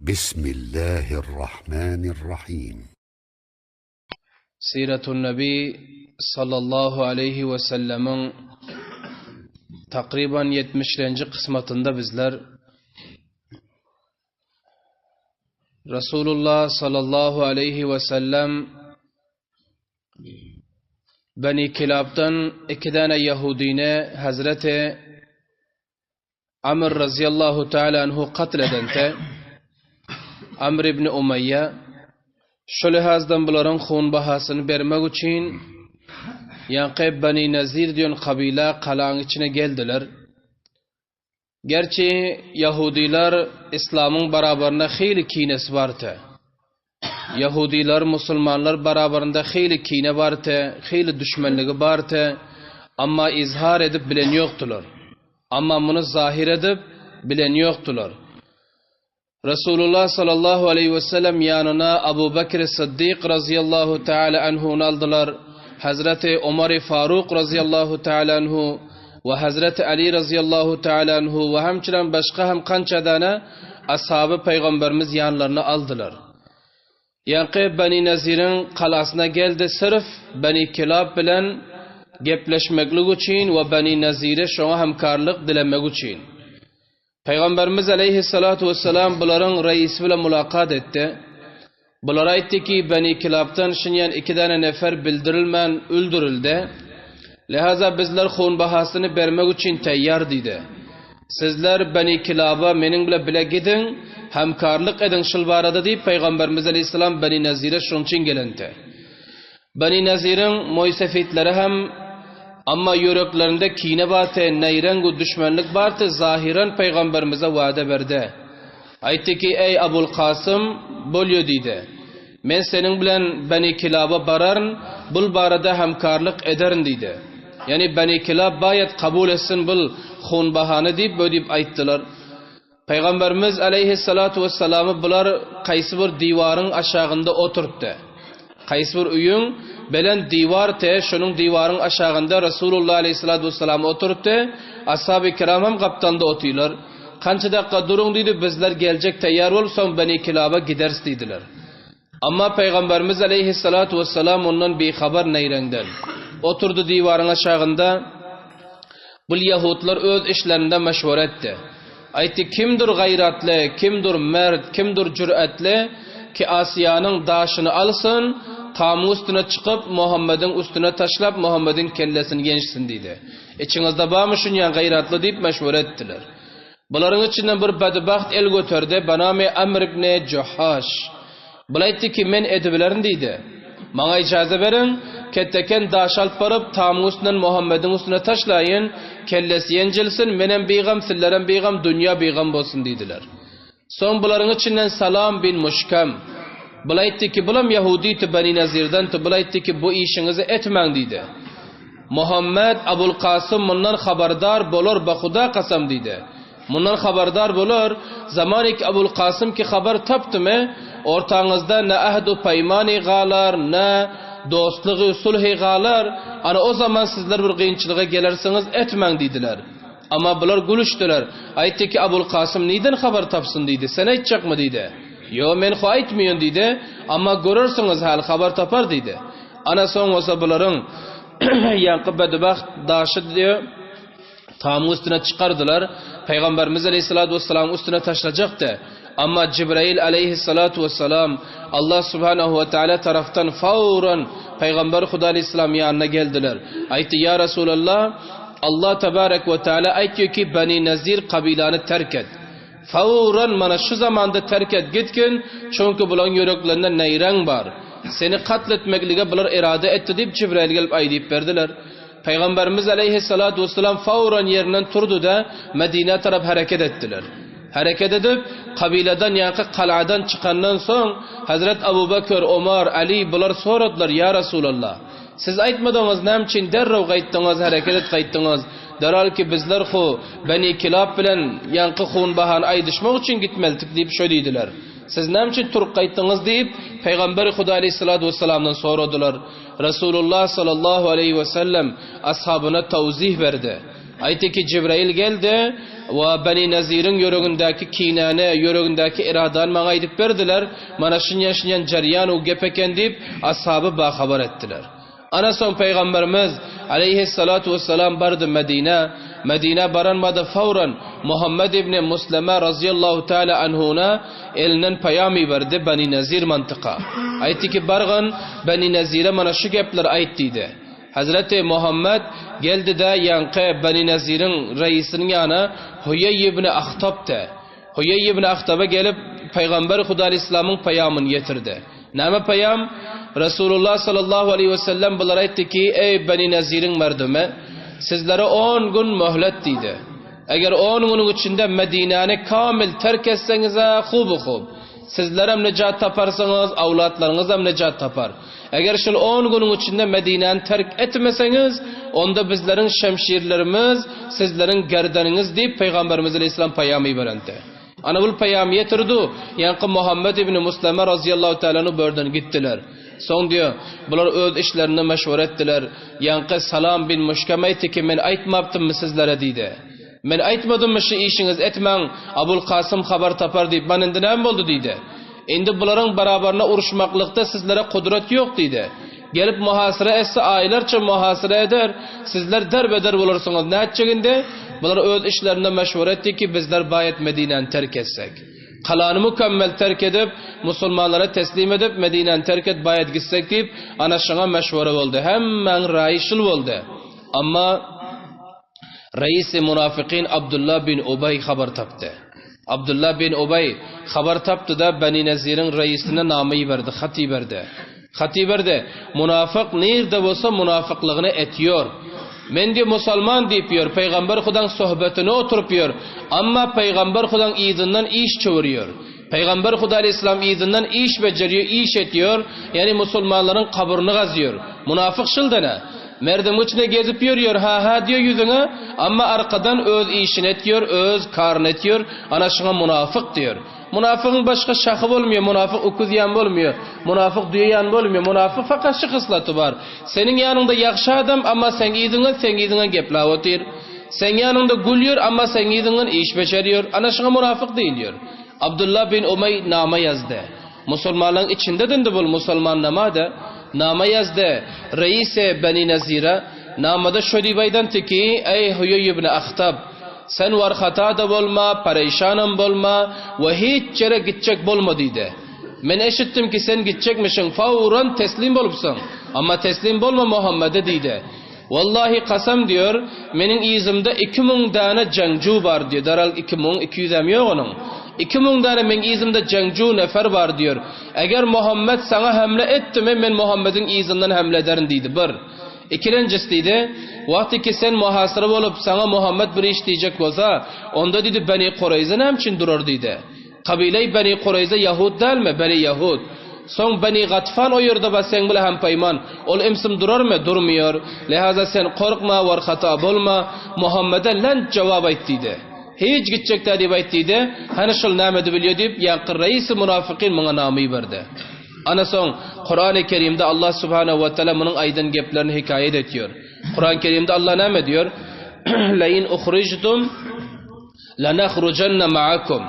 Bismillahirrahmanirrahim. Siratun Nabi sallallahu aleyhi ve sellemin takriban 70-lenji kysmatynda bizler Rasulullah sallallahu aleyhi ve sellem Beni Kilab'dan iki däne Yahudini Hazreti Amr razyallahu taala anhu katl edende, Amr ibn Umaýýa şu lihazdan bularyň hun bahasyny bermek üçin ýaňky Bani Nazir diýen kabyla galaň içine geldiler. Gerçi ýahudylar islamyň barabarynda hili kinesi bardy. Ýahudylar musulmanlar barabarynda hili kine bardy, hili düşmenligi bardy, amma izhar edip bilen ýokdular. Amma muny zahir edip bilen ýokdular. Resulullah sallallahu aleýhi we sellem ýanyna Abu Bekr Syddyk razyýallahu taala anhuny aldylar, Hazreti Omar Faruk razyýallahu taala anhu we Hazreti Ali razyýallahu taala anhu we hemçinem başga hem kança dana ashaby Pygamberimiz ýanlaryna aldylar. Ýaňky Beni Naziriň galasyna geldi syrf Beni Kilab bilen gepleşmeklik üçin we Beni Nazire şoňa hemkarlyk dilemek üçin. Pygamberimiz aleýhissalatu wessalam bularyň reisi bilen mulakat etdi. Bulara aýtdy ki, Beni Kilabdan şinýän iki däne nefer bildirilmän öldürildi. Lihaza bizler hun bahasyny bermek üçin taýýar diýdi. Sizler Beni Kilaba meniň bile bile gidiň, hemkarlyk ediň şul barada diýip Pygamberimiz aleýhissalam Beni Nazire şoň üçin gelenti. Beni Naziriň moýsefitleri hem, amma ýüreklerinde kine bardy, neýreň-u düşmenlik bardy, zahyran pygamberimize wada berdi. Aýtdy ki, Eý, Abul Kasym, bolýa diýdi. Men seniň bilen Beni Kilaba bararyn, bul barada hemkarlyk ederin diýdi. Ýagny Beni Kilab baýat kabul etsin bul hunbahany diýip, bu diýip aýtdylar. Pygamberimiz aleýhissalatu wessalamy bular kaýsy bir diwaryň aşagynda oturtdy. Kaýsy bir öýüň belent diwar te, şonuň diwaryň aşagynda Resulullah aleýhissalatu wessalamy oturtdy. Ashaby kiram hem gapdalynda otylar. Kança dakga duruň diýdi, bizler geljek taýýar bolup soň Beni Kilaba gideris diýdiler. Amma Pygamberimiz aleýhissalatu wessalam ondan bihabar neýreňden. Oturdy diwaryň aşagynda. Bul ýahudlar öz işlerinde meşwere etdi. Aýtdy, Kimdir gaýratly, kimdir mert, kimdir jüretli ki Asyýanyň daşyny alsyn, tamyň üstüne çykyp, Muhammediň üstüne taşlap, Muhammediň kellesini ýençsin diýdi. Içiňizde barmy şunýan gaýratly diýip meşwere etdiler. Bularyň içinden bir bedbagt el göterdi, Banamy Amr ibn Juhaş. Bul aýtdy ki, men edibilerin diýdi. Maňa ijaza beriň, ketdeken daş alyp baryp, tamyň üstünden Muhammediň üstüne taşlaýyn, kellesi ýenjilsin, menem bigam, sizlerem bigam, dünýä bigam bolsun diýdiler. Soň bularyň içinden Salam bin Muşkam. Bul aýtdy ki, bulam ýahudyti, Beni Nazirdenti, bul aýtdy ki, bu işiňizi etmäň diýdi. Muhammet Abul Kasym mundan habardar bolar, ba Huda kasam diýdi. Mundan habardar bolar, zamany ki Abul Kasym ki habar tapdymy, ortaňyzda ne ahd-u paýmany galar, ne dostlugy, sulhy galar, ana o zaman sizler bir gynçylyga gelersiňiz, etmäň diýdiler. Amma bular gülüşdiler. Aýtdy ki, Abul Kasym niden habar tapsyn diýdi, sen aýtjakmy diýdi. Ýo, men ho aýtmyýon diýdi, amma görersiňiz hal habar tapar diýdi. Ana soň bolsa bularyň ýaňky bedbagt daşy diýip, Tamyň üstüne çykardylar. Pygamberimiz aleýhissalatu wessalamyň üstüne taşlajakdy. Amma Jibrail aleýhissalatu wessalam Allah subhanahu we taala tarapdan fawran Pygamber Huda aleýhissalam ýanyna geldiler. Aýtdy, Ýa Resulallah, Allah tebarek we taala aýtýar ki, Bani Nazir kabylany terk et. Fawran mana şu zamanda terk et gitgin, çünki bularyň ýüreklerinde neýreň bar. Seni katl etmeklige bular irade etdi diýip Jibrail gelip aýdyp berdiler. Pygamberimiz aleýhissalatu wessalam fawran ýerinden turdy-da, Medinä tarap hereket etdiler. Hereket edip, kabyladan ýaňky galadan çykandan soň, Hezret Abu Bekr, Omar, Ali bular soradylar, Ýa Resulallah! Siz aýtmadyňyz, näme üçin derrew gaýtdyňyz, hereket edip gaýtdyňyz? Derhal ki bizler hu Beni Kilab bilen ýaňky hunbahany aýdyşmak üçin gitmelidik diýip şo diýdiler. Siz näme üçin turup gaýtdyňyz diýip, Pygamberi Huda aleýhissalatu wessalamdan soradylar. Resulullah sallallahu aleýhi we sellem ashabyna tawzih berdi. Aýtdy ki, Jibrail geldi. We Beni Neziriň ýüregindäki kinäni, ýüregindäki iradany maňa aýdyp berdiler. Mana şunýan-şunýan jerýan u gep eken diýip, ashaby bahabar etdiler. Ana soň Pygamberimiz, aleýhissalatu wessalam, bardy Medinä. Medinä baranmady fawran Muhammed ibn Musleme razyýallahu teala anhuna elinden paýam iberdi Beni Nezir mantyka. Aýtdy ki, Bargyn, Beni Nezire mana şu gepleri aýt diýdi. Hezreti Muhammed geldi-de ýaňky Beni Neziriň reisiniň ýanyna Huýeý ibn Ahtabdy. Huýeý ibn Ahtaba gelip, Pygamber Huda aleýhissalamyň paýamyny ýetirdi. Näme paýam? Resulullah sallallahu aleýhi wesellem bulara aýtdy ki, Eý, Beni Neziriň merdümi! Sizlere on gün möhlet diýdi. Eger on günüň içinde Medinäni kamil terk etseňiz-ä hubu-hub. Sizlerem nejat taparsyňyz, awlatlaryňyzam nejat tapar. Eger şol on günüň içinde Medinäni terk etmeseňiz, onda bizleriň şemşirlerimiz sizleriň gerdeniňiz diýip, Pygamberimiz aleýhissalam paýam iberendi. Ana bul paýamy ýetirdi, ýaňky Muhammet ibn Musleme razyýallahu taala anhu bu ýerden gitdiler. Soň diýýär, bular öz işlerinde meşwere etdiler. Ýaňky Salam bin Muşkem aýtdy ki, men aýtmapdymmy sizlere diýdi. Men aýtmadymmy şu işiňizi etmäň, Abul Kasym habar tapar diýip, mana indi näme boldy diýdi. Indi bularyň barabaryna uruşmaklykda sizlere gudrat ýok diýdi. Gelip muhasyra etse aýlarça muhasyra eder, sizler derbeder bolarsyňyz. Nätjek indi? Bular öz işlerinde meşwere etdi ki, bizler baýat Medinäni terk etsek. Galany mükemmel terk edip, musulmanlara teslim edip, Medinäni terk et baýat gitsek diýip, ana şoňa meşwere boldy. Hemmäň raýy şul boldy. Amma Reisi munafykyn Abdullah bin Ubeý habar tapdy. Abdullah bin Ubeý habar tapdy-da, Beni Neziriň reisine nama iberdi, hat iberdi. Hat iberdi, Munafyk nirde bolsa munafyklygyny etýor. Men diýip musalman diýip ýör, pygamber Hudaň söhbetine oturyp ýör, amma pygamber Hudaň yzyndan iş çöwürýär. Pygamber Huda aleýhissalam yzyndan iş bejerýär, iş etýär, ýagny musulmanlaryň kabryny gazýar. Munafyk şyldan-a. Merdiň içinde gezip ýörýär, ha-ha diýýär ýüzüňe, amma arkadan öz işini etýär, öz karyny etýär, ana şuňa munafyk diýýär. Munafygyň başga şahy bolmaýar, munafyk öküz ýan bolmaýar, munafyk düýe ýan bolmaýar, munafyk fakat şu hyslaty bar. Seniň ýanyňda ýagşy adam, amma seň yzyňdan, seň yzyňdan geplap otyr. Seň ýanyňda gülýär, amma seň yzyňdan iş bejerýär. Ana şuňa munafyk diýilýär. Abdullah bin Umeý nama ýazdy. Musulmanlaryň içinde dindi bul musulman namada nama ýazdy reise Beni Nazira namada şo diýip aýdanty ki eý Huýeý ibn Ahtab sen warhata-da bolma pareýşanam bolma we hiç ýere gitjek bolma diýdi. Men eşitdim ki sen gitjekmişiň fawran teslim bolupsyň amma teslim bolma Muhammede diýdi. Wallahi kasam diýor, meniň yzymda 2000 däne jeňju bar diýor, daral 2200 hem ýok onuň. 2000 däne meň yzymda jeňju nefer bar diýor. Eger Muhammet saňa hemle etdimi, men Muhammediň yzyndan hemle ederin diýdi, bir. Ikilenjisi diýdi, wagty ki sen muhasyra bolup, saňa Muhammet bir iş diýjek bolsa, onda diýdi Beni Kureýze näme üçin durar diýdi. Kabileý Beni Kureýze ýahud dälmi? Beli ýahud. Soň Beni Gatfan o ýerde bar seň bile hem-peýman. Ol imsim durarmy? Durmaýar. Lihaza sen korkma, warhata bolma. Muhammede lent jogap aýt diýdi. Hiç gitjek däl diýip aýt diýdi. Hany şol näme edip bilýär diýip, ýaňky reisi munafykyn muňa nama iberdi. Ana soň Kurany Kerimde Allah subhanahu we taala munuň aýdan geplerini hekaýat etýär. Kurany Kerimde Allah näme diýýär? Lein uhrijtum Lenahrujanna ma'akum.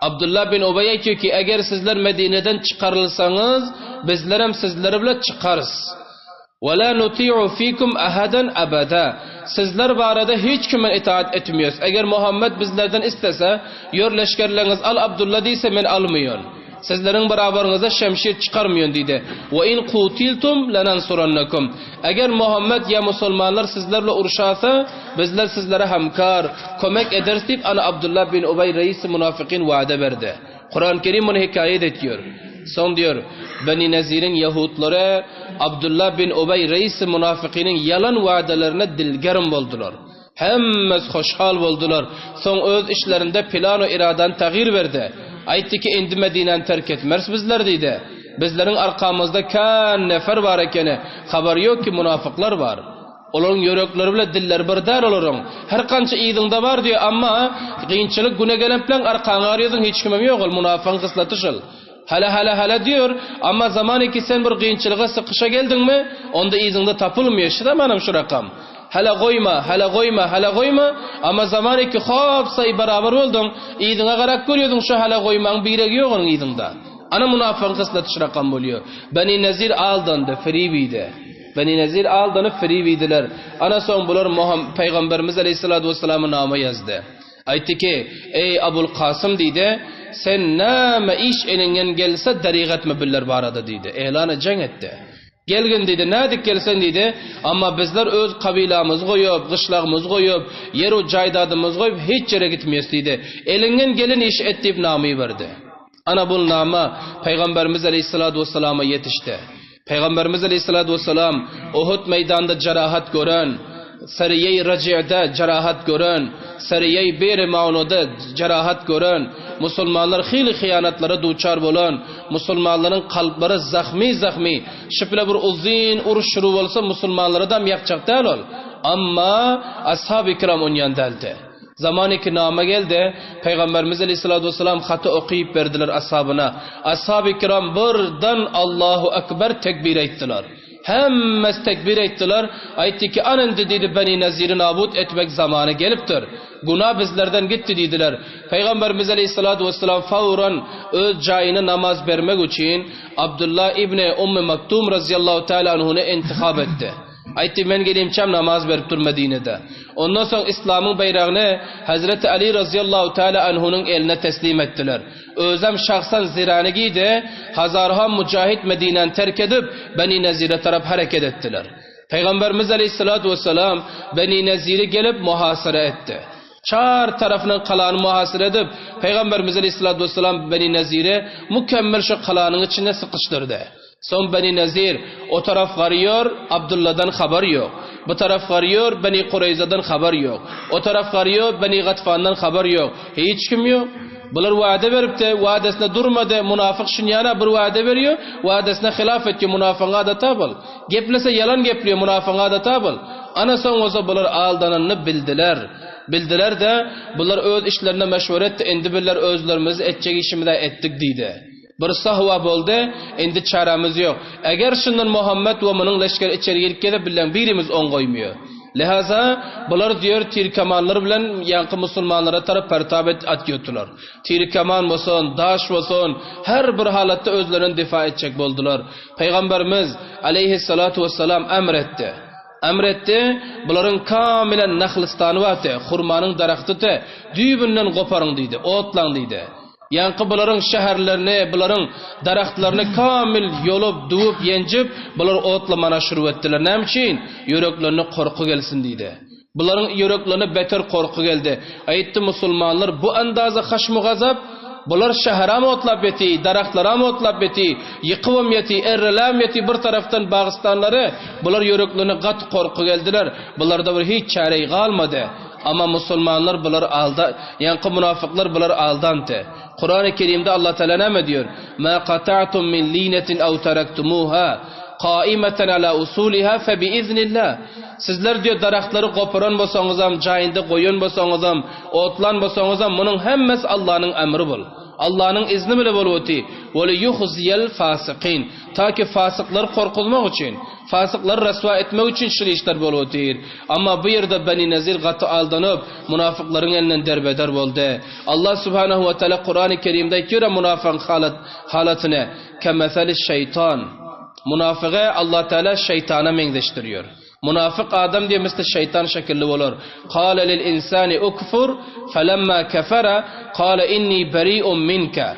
Abdullah bin Ubeý aýtýar ki, eger sizler Medineden çykarylsaňyz, bizlerem sizler bilen çykarys. Ve la nuti'u fikum ahadan abada. Sizler barada hiç kime itaat etmeýäris. Eger Muhammed bizlerden islese, ýör leşgerleriňizi al Abdullah diýse, men almaýan. Sizleriň barabaryňyzda şemşir çykarmaýan diýdi. Ve in kutiltum lenansurannakum. Eger Muhammet ýa musulmanlar sizler bilen urşasa, bizler sizlere hemkar, kömek ederis diýip, ana Abdullah bin Ubeý reisi munafykyn wada berdi. Kuran Kerim muny hekaýat etýär. Soň diýär, Beni Neziriň ýahutlary Abdullah bin Ubeý reisi munafykynyň ýalan wadalarine dilgerm boldular. Hemmesi hoşhal boldular. Soň öz işlerinde plan we iradany tagyr berdi. Aýtdy ki, indi Medinäni terk etmeris bizler diýdi. Bizleriň arkamyzda kän nefer bar ekeni. Habary ýok ki munafyklar bar. Olaryň ýürekleri bile dilleri bir däl olaryň. Her kança yzyňda bar diýýär, amma kynçylyk güne gelen bilen arkaňa garýarsyň hiç kimem ýok ol munafygyň hyslaty şul. Hala hala hala diýör, amma zamany ki sen bir kynçylyga sykyşa geldiňmi, onda yzyňda tapylmaýar. Şu zamanam şu rakam. Hälä goýma, hälä goýma, hälä goýma, amma zamany ki hopsaý barabar bolduň, yzyňa garap görýärsiň şo hälä goýmaň biregi ýok onuň yzyňda. Ana munafygyň hyslaty şurakam bolýar. Beni Nezir aldandy, firip iýdi. Beni Nezir aldanyp firip iýdiler. Ana soň bular Muham Pygamberimiz aleýhissalatu wessalama nama ýazdy. Aýtdy ki, Eý Abul Kasym diýdi, sen näme iş eliňden gelse daryg etme biller barada diýdi. Eglany jeň etdi. Gelgin diýdi, nädip gelsen diýdi, amma bizler öz kabylamyzy goýup, gyşlagymyzy goýup, ýer-u jaýdadymyzy goýup hiç ýere gitmeýäs diýdi. Eliňden gelen işi et diýip nama iberdi. Ana bul nama Pygamberimiz aleýhissalatu wessalama ýetişdi. Pygamberimiz aleýhissalatu wessalam Uhud meýdanynda jarahat gören, Seriýeý Raji'de jarahat gören, Seriýeý Biri Maunada jarahat gören, musulmanlar hili hyýanatlara duçar bolan, musulmanlaryň kalplary zahmy-zahmy, şübheli bir uzyn uruş şuru bolsa musulmanlaradam ýakjak däl ol. Amma Ashab-y kiram onýan däldi. Zamany ki nama geldi, Pygamberimiz aleýhissalatu wessalam haty okyp berdiler ashabyna. Ashaby kiram birden Allahu Ekber tekbir aýtdylar. Hemmesi tekbir aýtdylar. Aýtdy ki, Ana indi diýdi, Beni Naziri nabut etmek zamany gelipdir. Günä bizlerden gitdi diýdiler. Pygamberimiz aleýhissalatu wessalam fawran öz jaýyna namaz bermek üçin Abdullah ibni Ummi Maktum razyýallahu taala anhuny intihap etdi. Aýtdy, Men gelimçäm namaz berip dur Medinede. Ondan soň Yslamyň baýragyny Hezreti Ali razyýallahu taala anhunyň eline teslim etdiler. Özem şahsan zirany giýdi, hazarha mujahit Medinäni terk edip, Beni Nezire tarap hereket etdiler. Pygamberimiz aleýhissalatu wessalam Beni Neziri gelip muhasara etdi. Çar tarapyndan galany muhasara edip, Pygamberimiz aleýhissalatu wessalam Beni Neziri mükemmel şu galanyň içinde sykyşdyrdy. Soň Beni Nezir o taraf garýar, Abdylladan habar ýok. Bu taraf garýar, Beni Kureýzadan habar ýok. O taraf garýar, Beni Gatfandan habar ýok. Hiç kim ýok. Bular wada beripdi, wadasynda durmady. Munafyk şunýana bir wada berýär, wadasyna hylaf etýär, munafygyň adaty bul. Geplese ýalan geplýär, munafygyň adaty bul. Ana soň bolsa bular aldananyny bildiler. Bildiler-de, bular öz işlerinde meşweret etdi, indi bizler özlerimizi etjek işimiz-ä etdik diýdi. Bir sahwa boldy, indi çarämiz ýok. Eger şundan Muhammet we munuň leşgeri içeri girip gelse, bileň birimiz oň goýmaýar. Lihaza, bular diýer tirkemanlar bilen ýaňky musulmanlara tarap pertap et atýotylar. Tirkeman bolsun, daş bolsun, her bir halatda özlerinden difa etjek boldular. Pygamberimiz, aleýhissalatu wessalam, emr etdi. Emr etdi, bularyň kamilen nahlystany bardy, hurmanyň daragtydy, düýbünden goparyň diýdi, otlaň diýdi. Ýaňky bularyň şäherlerini, bularyň daragtlaryny kamil ýolup, düwüp, ýenjip, bular otlamana şurup etdiler. Näme üçin? Ýüreklerine gorky gelsin diýdi. Bularyň ýüreklerine beter gorky geldi. Aýtdy, musulmanlar bu andaza haşmu-gazap, bular şäheram otlap ýeti, daragtlaram otlap ýeti, ýykybam ýeti, erreläm ýeti, bir tarapdan bagystanlary, bular ýüreklerine gaty gorky geldiler. Bularda bir hiç çäreý galmady. Amma musulmanlar bulary alda, ýaňky munafyklar bulary aldanty. Kurany Kerimde Allah Teala näme diýýär? Ma kata'tum min linetin aw taraktumuha qaimatan ala usuliha fe bi iznillah. Sizler diýýär daragtlary goparan bolsaňyzam, jaýynda goýan bolsaňyzam, otlan bolsaňyzam, munuň hemmesi Allanyň emri bul. Allanyň izni bile bolup oty. Ve li yuhziyel fasikin. Ta ki fasyklary korkuzmak üçin, fasyklary reswa etmek üçin şul işler bolup otyr. Amma bu ýerde Beni Nezir gaty aldanyp, munafyklaryň elinden derbeder boldy. Allah subhanahu we taala Kurany Kerimde aýtýar munafygyň halat halatyny, Kemeseliş şeýtan. Munafygy Allah Taala şeýtana meňzeşdirýär. Munafyk adam diýe misli şeýtan şekilli bolar. Kale lil insani ukfur, felemma kefere, kale inni beri'un minke.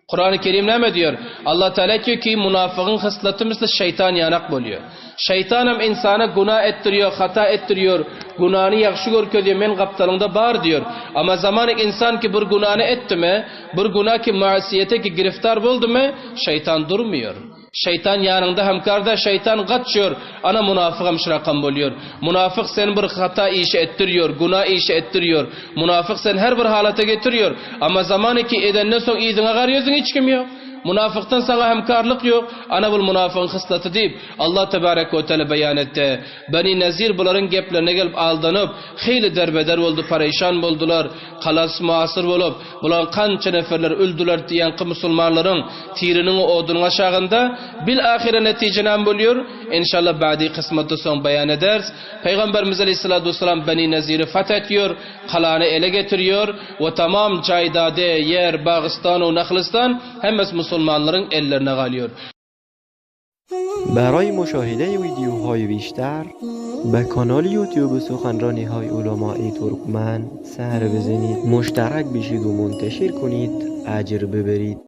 Kurany Kerim näme diýýär? Allah Teala aýtýar ki, munafygyň hyslaty misli şeýtan ýanak bolýar. Şeýtanam ynsana günä etdirýär, hata etdirýär, günäni ýagşy görkezýär, men gapdalyňda bar diýýär. Amma zamany ynsan ki bir günäni etdimi, bir günä ki masyýete ki giriftar boldumy, şeýtan durmaýar. Şeýtan ýanyňda hemkarda şeýtan gaçýor, ana munafygam şurakam bolýor. Munafyk seni bir hata işi etdirýor, güna işi etdirýor. Munafyk seni her bir halata getirýor. Amma zamany ki edenden soň yzyňa garýorsyň hiç kim ýok. Munafykdan saňa hemkarlyk ýok. Ana bul munafygyň hyslaty diýip, Allah tebarek we teala beýan etdi. Beni Nezir bularyň geplerine gelip aldanyp, heýli derbeder boldy, pareýşan boldular. Kalas muasyr bolup, bularyň kança neferleri öldüler diýenki musulmanlaryň tiriniň odunyň aşagynda, bil ahyra netije näme bolýar? Enşalla bady kysmatda soň beýan ederis. Pygamberimiz aleýhissalatu wessalam Beni Neziri fath etýär, galany ele getirýär we tamam jaýdady, ýer, bagystan we nahlystan hemmesi musulmanlaryň ellerine galýar. برای مشاهده ویدیوهای بیشتر به کانال یوتیوب سخنرانی های علمای ترکمن سر بزنید مشترک بشید و منتشر کنید اجر ببرید.